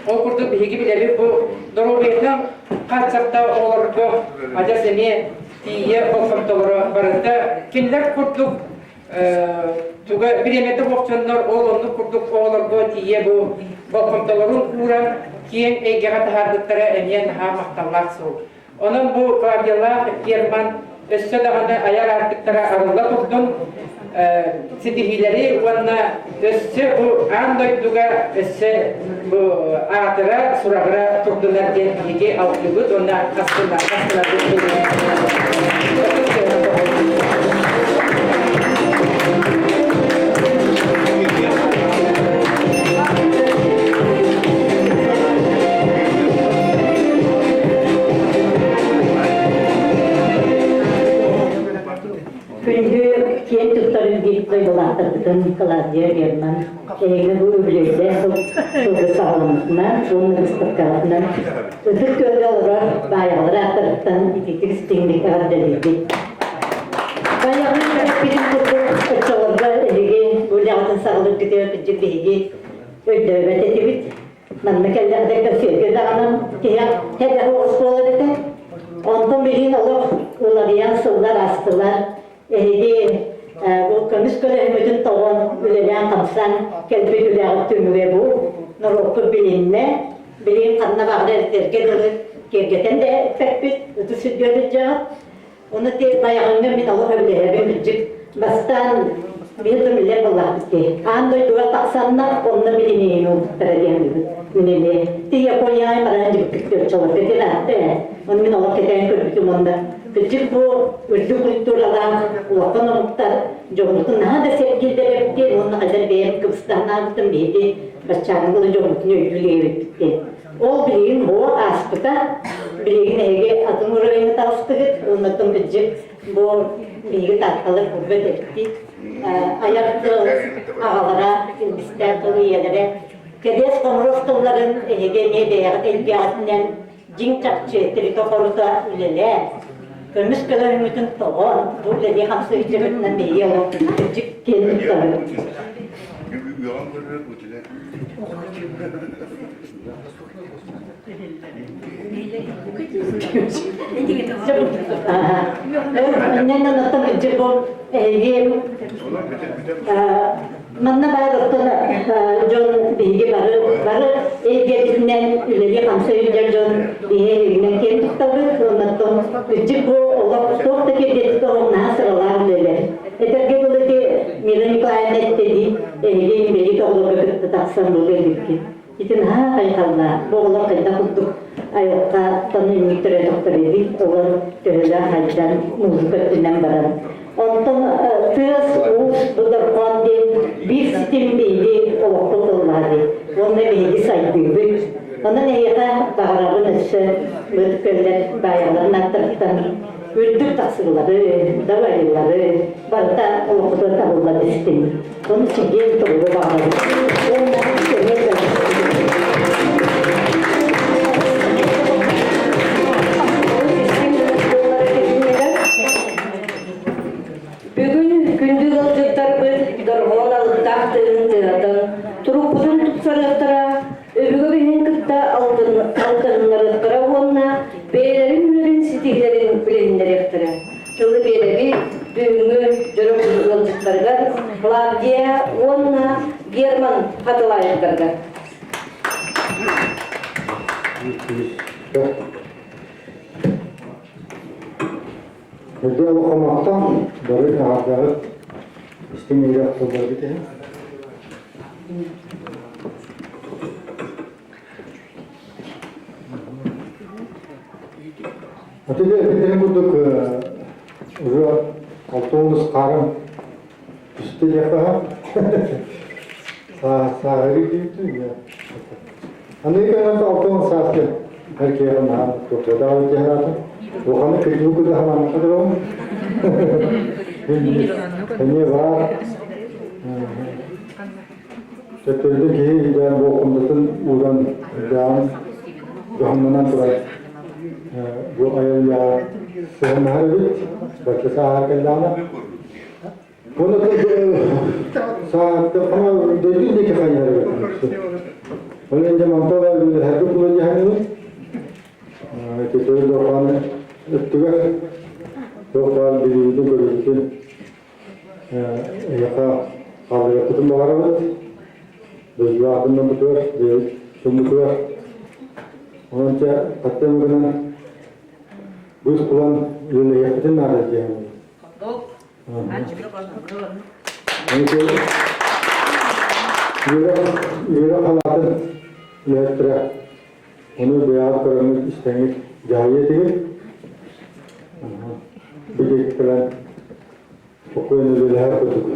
Ол курдук биһиги билэбит бу доруобуйатынан хааччахтаах оҕолорго адьас эмиэ тиийэ болҕомтолоро барыта кинилэр курдук туга бириэмэтэ суох дьоннор ол оннук курдук оҕолорго тиийэ бу болҕомтолорун ууран киэҥ эйгэҕэ таһаарбыттара эмиэ наһаа махталлаах суол. Онон бу Клавдиялаах Герман өссө даҕаны айар аартыктара арылла турдун, ситиһиилэри уонна өссө бу аан дойдуга өссө бу аатыра, сураҕыра турдунар диэн биһиги алгыыбыт уонна астынарбыт. Күндү киэн туттар биир дойдулаахтарбытын Клавдия Герман эһигини бу үбүлүөйдээх сылга саҕаламмытынан уонна быыстапкаҕытынан Ытык Күөлгэ олорор баайаҕалар ааттарыттан итиитик истиҥник эҕэрдэлиибит. Баайаҕаны эппитин курдук оччолорго эһиги бу үлэҕитин саҕалыыргытыгар кырдьык биһиги өйдөөбөт этибит. Манна кэллэҕинэ көрсүөгэ даҕаны тиһэх тэбэх оскуола этэ. Онтон билигин олох уларыйан сыллар аастылар. Эһиги бу көмүс көлөһүммүтүн тоҕон үлэлээн-хамсаан кэлбит үлэҕит түмүгэ бу норуоппут билиннэ. Билигин ханна баҕарар эргэ дылы киэргэтэн да эппэппит, ытыс үрдүгэр илдьэҕит. Ону ти байаҕыҥҥа мин олох өбүлэһэбин билдьик. Бастаан биир да биллэр буоллаҕа. буоллахпыт дии. Аан дойдуга тахсаннар, онно билиниини ылбыттара диэн мин эмиэ. Ти Японияҕа баран дьибиккит көрчөлөргө тираатта ээ. Оны мин олох кэтээн көрбүтүм онно. Кырдьык бу үрдүк культуралаах улахан омуктар дьоммутун наһаа да сэргииллэр эбит диэн уонна хайдах бэйэм кыбыстаһнаабытым биһиги баччааҥҥы дылы дьоммутун өйдүү илигэбиппит диэн. Ол билигин бу ааспыта. Билигин эһиги атын уровеньҥа таҕыстыгыт уоннаттан кырдьык бу биһиги таатталар курбат эбиппит. Айар тыл аҕалара, илбистээх тыл ийэлэрэ кэриэс хомуруос тылларын эһиги эмиэ бэйэҕит эйгэҕитинэн дьиҥ чахчы тиритэ-хорута үлэлээн, көмүс көлөһүҥҥүтүн тоҕон, бу үлэлии хамсыы дьыбытынан биһиги олох кырдьык киэн туттабыт. Иннинэн оттон кырдьык бу эһиги Манна баар оттон дьон биһиги бары бары эйгэтинэн үлэлии хамсыы сылдьар дьон биһиги киэн туттабыт уонна кырдьык бу олох туох да кирдиэттэ наһаа сыралаах үлэлэр. Этэргэ дылы ити Мира Николаевна эттэ дии эһиги инбэлиит оҕолорго кытта тахсан буолуо эбиккит. Ити наһаа хайҕаллаах. Бу оҕолор хайдах курдук айылҕаттан инник төрөөтөхтөр эбит, олор төһөлөөх хайдан музыка өттүнэн баран Онтон тыас-уус бу дорҕоон диэн биир ситим биһиги олохпут ыллаа дии. Уонна биһиги сайдыыбыт. Онон эһиэхэ баҕарабын өссө быт көллөр баайаларын аттарыттан үрдүк тахсыылары, дабайыылары барыта олоххутугар табылла түстүн. Ону чэгиэн туругу баҕарабын. Уонна көмө Бүгүн күндү ыалдьыттарбыт дорҕоон алыптаах тыынын тыатан, турукпутун тупсарыахтара, өбүгэ биһин кытта алтыһыннарыахтара уонна бэйэлэрин үлэлэрин ситиһиилэрин билиһиннэриэхтэрэ. Тылы биэрэбит бүгүҥҥү дьоро ыалдьыттарыгар Клавдия уонна Герман Хатылаевтарга. Үрдү олохомохтон бары эҕэрдэҕит истиҥ иһирэх тылларгыт иһин. Атыды эппитин курдук уже алтоонус хаарым түстэ диэххэ сааһырыы диэбитин Аны кэннэ алтоон сааскы Эркиэҕэ наһаа туохтаах дьаһаатын. Улаханнык кырдьыбыт курдук санааммакка турабын. Эмиэ баар. Төттөрүтүн киһи дьэ болҕомтотун ууран дьаһан дьоһуннанан турар бу айыллаҕа сыһыаннаһар эбит. Бачча сааһар кэллэҕинэ. Оны сааттаххына дойду диэки хайыһар эбит. Ол инде мантала үлэһэргэ кулан дьаһаныбыт. Ити дорҕоон өттүгэр туох баар билиибитин көрүүбүтүн эһиэхэ хаалларыахпытын баҕарабыт. Дойдулаахпын бутугар, дьоммутугар. Онон чэ, хаттан гынан быыс кулан үлэлэһиэхпитин наада диэн. Үөрэх халаатын үлэһиттэрэ ону бэйэҕит көрөҥҥүт истэҥҥит дьаһайыа этигит. Бу диэки кэлэн спокойно үлэлэһэр курдук.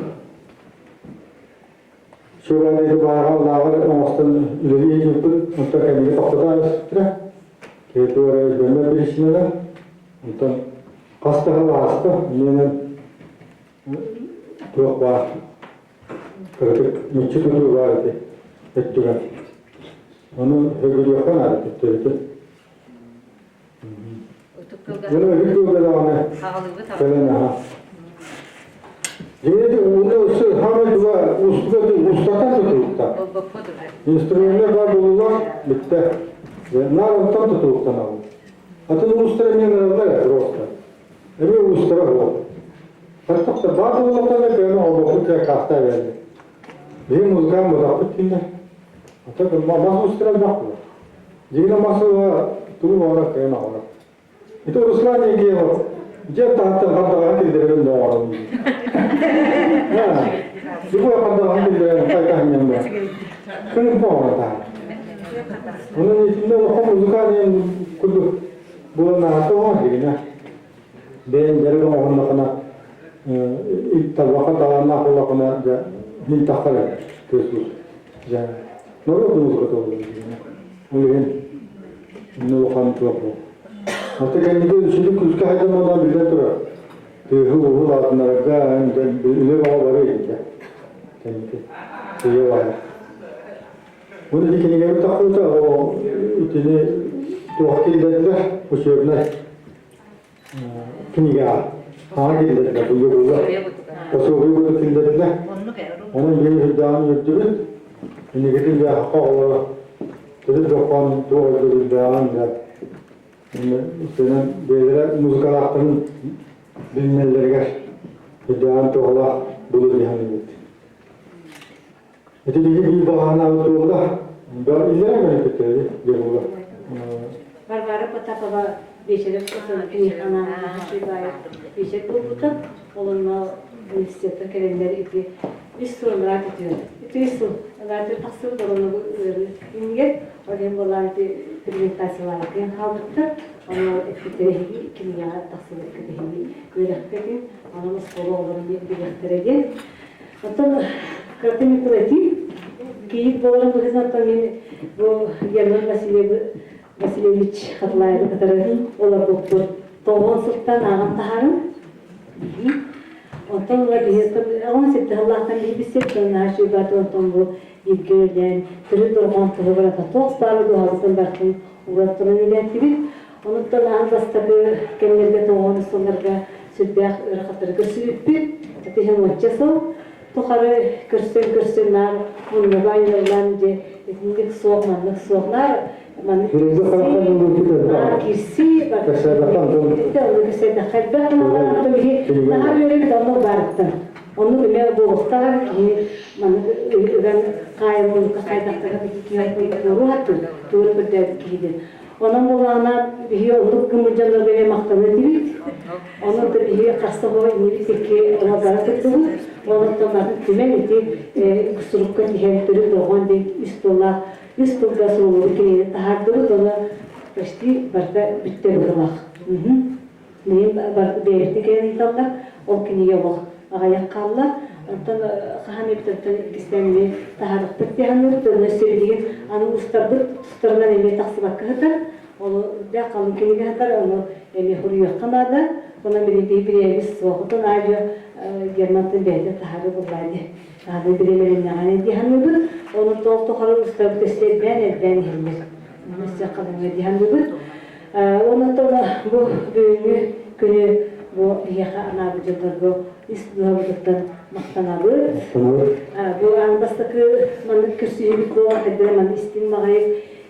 Сүрүннээҕи бааҕа лааҕыр оҥостон үлэлии илдьиппит, онтон кэнники тохтото түстэ. Киһи туох эрэ өйдөммөт биричиинэнэн. Онтон хас да сыл ааста, иннинэн туох баар кыратык мүччү тутуу баар ити өттүгэр. Ону өгүрүөххэ наада төттөрүтүн. Bunu öbür кылгадаҕына кэлэн аха. Дьиҥэ ууну өссө хаамай туга устуга устатан тутулукта. Инструменнар бар буолулар бүттэ. Наар онтон тутулуктанабыт. Атын уустара эмиэ ыныраллар просто. Эмиэ уустара буол. Хаттахта баар буоллахтарына кэлэн олбохпут каахта эбэллэр. Биһи музыкант бодохпут дииллэр. Ата мас уустара элбэх буолар. Дьиҥинэ мас ууһа тугу баҕарар кыайан оҥорор. Ити Руслан Егеев дьиэ таһыттан хардаҕаһы киллэрэрин да оҥорон. Любой хардаҕаһы анньан баран. Кырыымпа оҥоро таһар. Онон итиннэ улахан музыка диэн курдук буолан аата оҥор дигинэ. Бэйэн дьарык оҥоһуннахына табаха талааннаах буоллахына дьэ мин тахсар тыас дьэ норуот музыката буолар дигинэ. Ол иһин улахан туох буол. Аты кэнники үчүгэй күүскэ хайдан буолан биллэн турар. Тыаһы-ууһу улаатыннарарга үлэ бөҕө бары иһиллэ. Кэнники сыыйа баайар. Бу ити кинигэбит тахсыбыта, ол итини туох киллэрдилэр, учебнай кинигэҕэ хаҥа киллэрдилэр, буйа-буйа пособие бута киллэрдилэр. Онон биһиги сүрдээҕин үөрдүбүт. Инникитин дьэ саха оҕолоро төрүт дохуон туох өйдөбүллээҕин дьэ Сынан бэйэлэрэ музыкалаахтарын билинэллэригэр үрдээҕин туһалаах булу диһаныбыт. Ити биһи биир баҕанаабыт туолла. Иллэрэ көнөпүттэр диэн буолла. Варвара Потапова биэчэрэ биэчэр буолбута. Ол онно университеттан кэлэннэр ити үс сыл ыныраа түтүөн. Ити үс сыл ыныраа тахсыбыт олонно бу ыарыы иннигэр Ол иһин буоллаан ити презентациялаабаккыйан хаалбыттар. Ону эппиттэрэ эһиги кинигэҕэ тахсыбыккыт эһиги үөрэххитин, онон оскуола оҕолорун билиэхтэрэ диэн. Оттон кыратын Николатив кийиит буоларын быһыытынан оттон мин бу Герман Васильевич Хатлаевы кытары олорбуппут. Тоҕуон сылтан ааҕан таһаарым. Онтон ыла биһи 17 сыллаахтан биһи билсибит, наһаа үчүгэй онтон бу бииргэ үлэлээн, төрүт дорҕоон туһугар туох баар дууһабытын барытын ууран туран үлэлээтибит. Онуттан аан бастакы кэмнэргэ тоҕоон сылларга сүрдээх ыарахаттары көрсүбүппүт. Ити уонча сыл тухары көрсөн-көрсөн наар муннуга айыллан дьэ итинник суох, маннык суох наар маннык кирсии наһаа үөрэбит оннук баарыттан. Оннук эмиэ буолуохтаах киһи маннык ыган хаайыллыбыкка хайдахтара туруһаттын тугу көрдөөбүт киһи Онон буоллаҕына биһиги оннук гыммыт дьоннорго эмиэ махтана этибит. Онон да биһиги хаста буола иннибит икки ону бара турдубут. Онтон барын түмэн ити сурукка тиһэн төрүт дорҕоон диэн үс тыллаах үс тылга суруллубут кинигэни таһаардыбыт. Ону почти барыта бүттэ быһыылаах. Мин бэйэбитин кэлэн ыыталлар, ол кинигэ олох аҕыйах хаалла. Онтон хаһан эбит оттон иккистээн эмиэ таһаарыахпыт дии саныыбыт. Онно өссө билигин аны уустарбыт тустарынан эмиэ тахсыбакка сытар. Ол дьэ халыҥ кинигэ сытар, ону эмиэ суруйуохха наада. Онон билигин бириэмэбит суох. Оттон аадьы Германтан бэйэтэ таһаарыы буллаа дии. Таһаарыы бириэмэлэннэҕинэ дии саныыбыт. Ону тоох тухары устарбыт өссө элбээн-элбээн иһэллэр. Онон өссө халыҥа дии саныыбыт. Онон бу бүгүҥҥү күнү бу биһиэхэ анаабыт дьоннорго ис дууһабытыттан махтанабыт. Бу аан бастакы маннык көрсүһүүбүт буолан хайдах маннык истиҥ баҕайы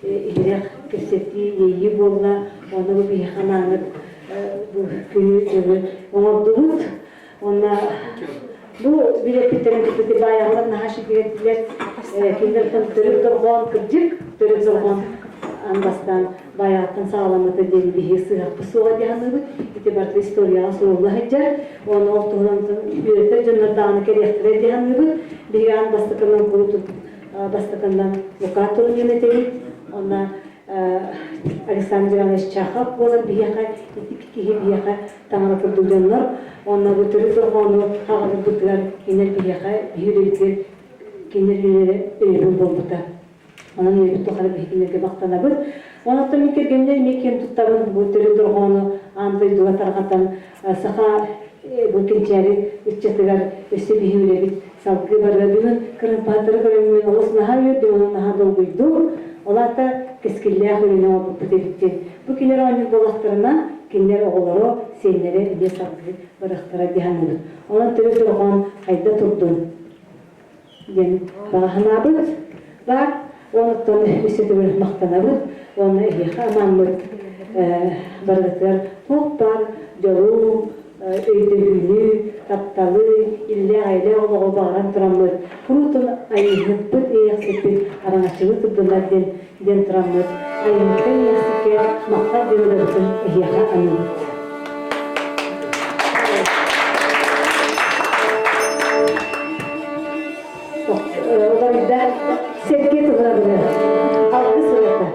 иһирэх кэпсэтии, иэйии буолла. Онно бу биһиэхэ анаабыт бу күнү-дьылы оҥордубут. Уонна бу билэппиттэрин кытта баайаҕалар наһаа шүгүрдилэр. Кинилэртэн төрүт дорҕоон кырдьык, төрүт дорҕоон аан бастаан баайаҕаттан саҕаламмыта диэн биһиги сыһыахпыт суоҕа дии саныыбыт. Ити барыта историяҕа сурулла сылдьар. Уонна ол туһунан үөрэтэр дьоннор даҕаны кэлиэхтэрэ дии саныыбыт. Биһиги аан бастакынан курутун бастакынан Лука Турунин этэбит. Уонна Александр Иванович Чахов буолан биһиэхэ ити киһи биһиэхэ таҥара курдук дьоннор уонна бу төрүт дорҕоону хаҕаларбытыгар кинилэр биһиэхэ биһи үлэбитигэр кинилэр үлэлэрэ өйөбүл буолбута. Онон үйэбит тухары биһи кинилэргэ махтанабыт. Онон мин кэргэмминэн эмиэ киэн туттабын бу төрүт дорҕоону аан дойдуга тарҕатан саха бу кэнчээри ыччатыгар өссө биһи үлэбит салгыы барыа. Бүгүн кырыымпаһыттары көрөммүн олус наһаа үөрдүм, онон наһаа долгуйдум. Ол аата кэскиллээх үлэни оҥорбуппут эбит диэн. Бу кинилэр оонньуур буоллахтарына, кинилэр оҕолоро, сиэннэрэ эмиэ салгыы барыахтара дии саныыбын. Онон төрүт дорҕоон хайда турдун диэн баҕа санаабыт баар. Онуттан өссө төгүл махтанабыт уонна эһиэхэ анааммыт барыгытыгар туох баар дьолу, өйдөһүүнү, тапталы, иллээх-эйэлээх олоҕу баҕаран тураммыт, куруутун айыыһыппыт, иэйэхсиппит араҥаччылыы турдуннар диэн диэн тураммыт, айыыһыкка иэйэхсиккэ махтал диэн ырыабытын эһиэхэ аныыбыт. Уларыйда. Сэргэ туһунан алгыс ырыата.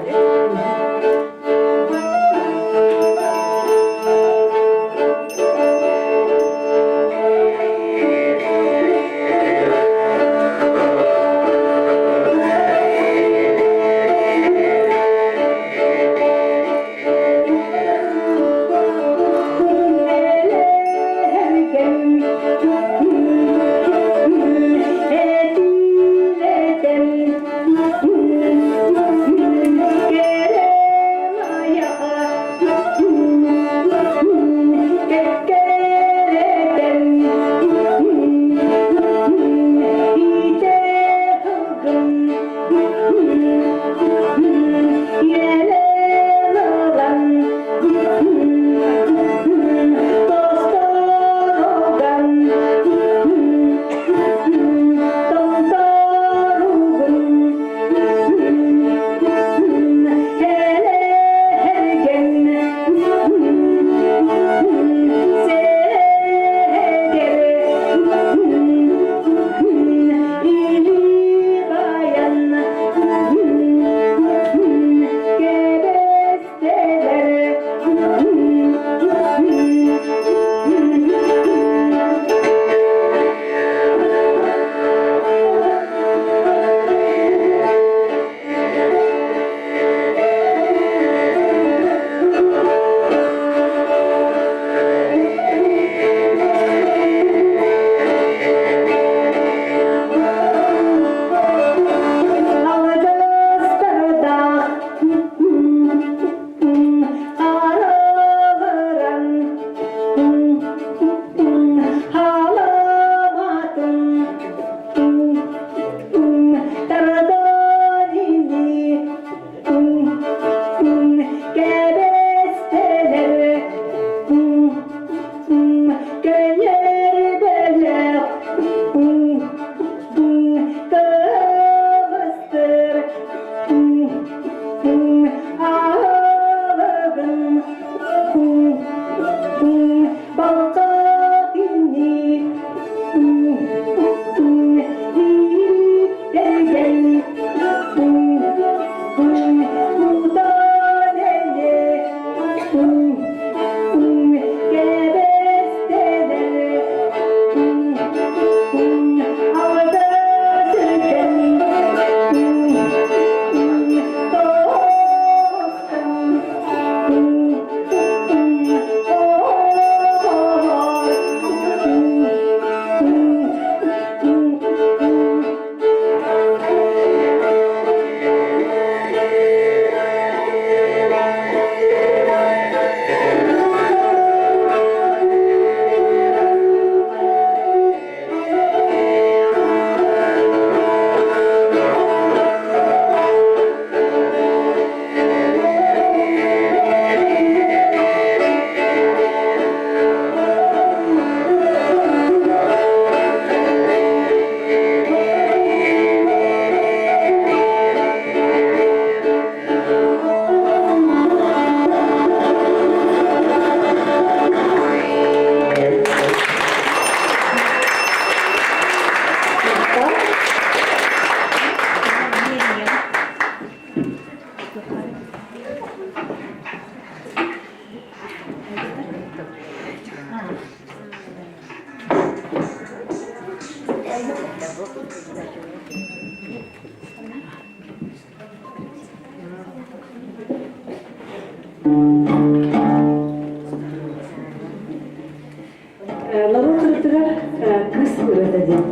Норуот ырытыгар кыыс ырыата диэн.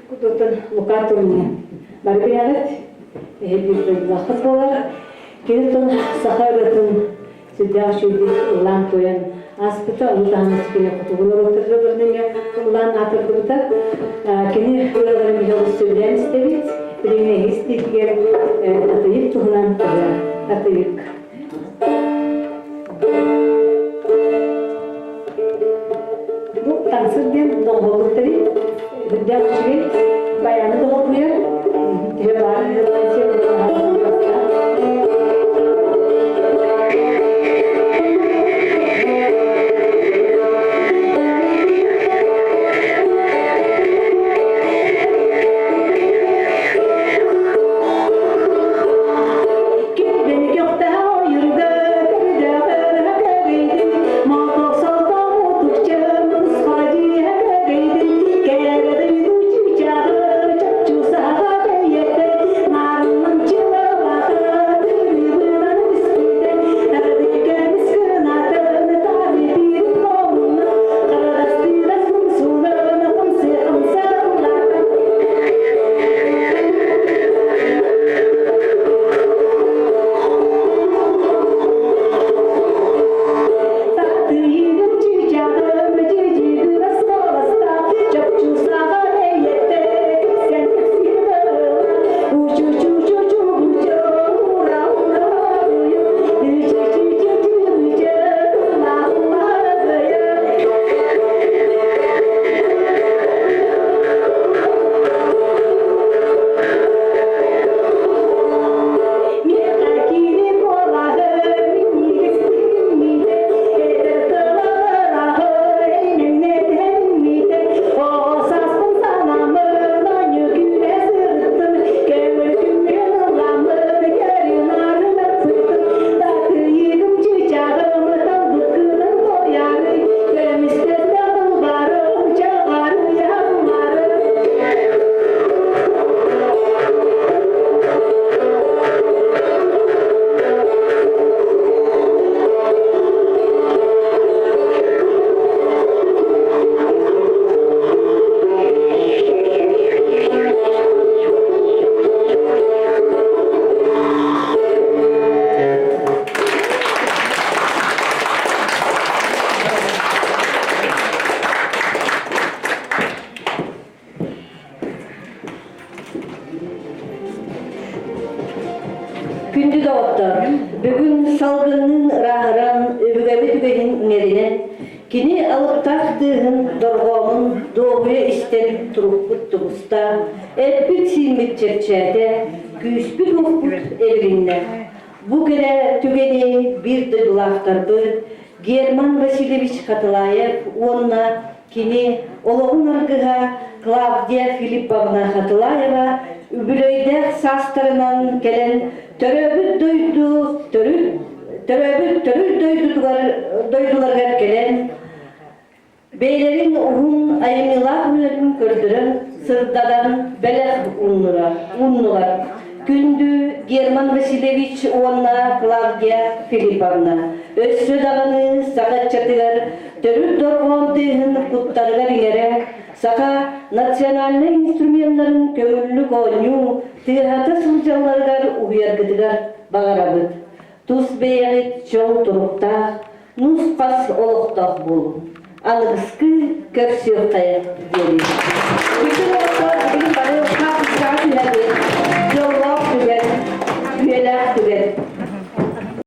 Кутутун Лука Турнин бары билэҕит, эһиги дойдулааххыт буолар. Кини тон саха ырыатын сүрдээх үчүгэйдик ыллаан туойан ааспыта, ону таһынан кини хотугу норуоттар ырыаларын ыллаан аатырдыбыта. Кини ырыаларын биһи олус сөбүлээн истэбит. Билигин эһиги истиитигэр Татыйык туһунан ырыа Татыйык. Бу таҥсыр диэн доҕуһуоллук тэрий, үрдээх үчүгэй, баяны доҕолбуйар, төһө баар Күндү доҕоттор, бүгүн салгынныын ырааһыран, өбүгэбит үгэһин иҥэринэн, кини алыптаах тыаһын, дорҕоонун дуоһуйа истэн турукпут тубуста, эппит-сииммит чэпчээтэ, күүспүт-уохпут эбилиннэ. Бу кэрэ түгэни биир дойдулаахтарбыт Герман Васильевич Хатылаев уонна Кини олоҕун аргыһа Клавдия Филипповна Хатылаева үбүлүөйдээх саастарынан кэлэн төрөөбүт дойду төрүт төрөөбүт төрүт дойдутугар дойдуларыгар кэлэн бэйэлэрин уһун айымньылаах үлэлэрин көрдөрөн сырдатан бэлэх ууннулар. Күндү Герман Васильевич уонна Клавдия Филипповна өссө даҕаны саха ыччатыгар төрүт дорҕоон тыаһын куттарыгар иҥэрэ, саха национальнай инструменнарын көҥүллүк оонньуу, тыаһата сылдьалларыгар уһуйаргытыгар баҕарабыт. Тус бэйэҕит чол туруктаах, нус-хас олохтоох буолуҥ. Аныгыскы көрсүөххэ диэри. Бүтүн олохтоох бүгүн бары хаартыскаҕа түһэбит.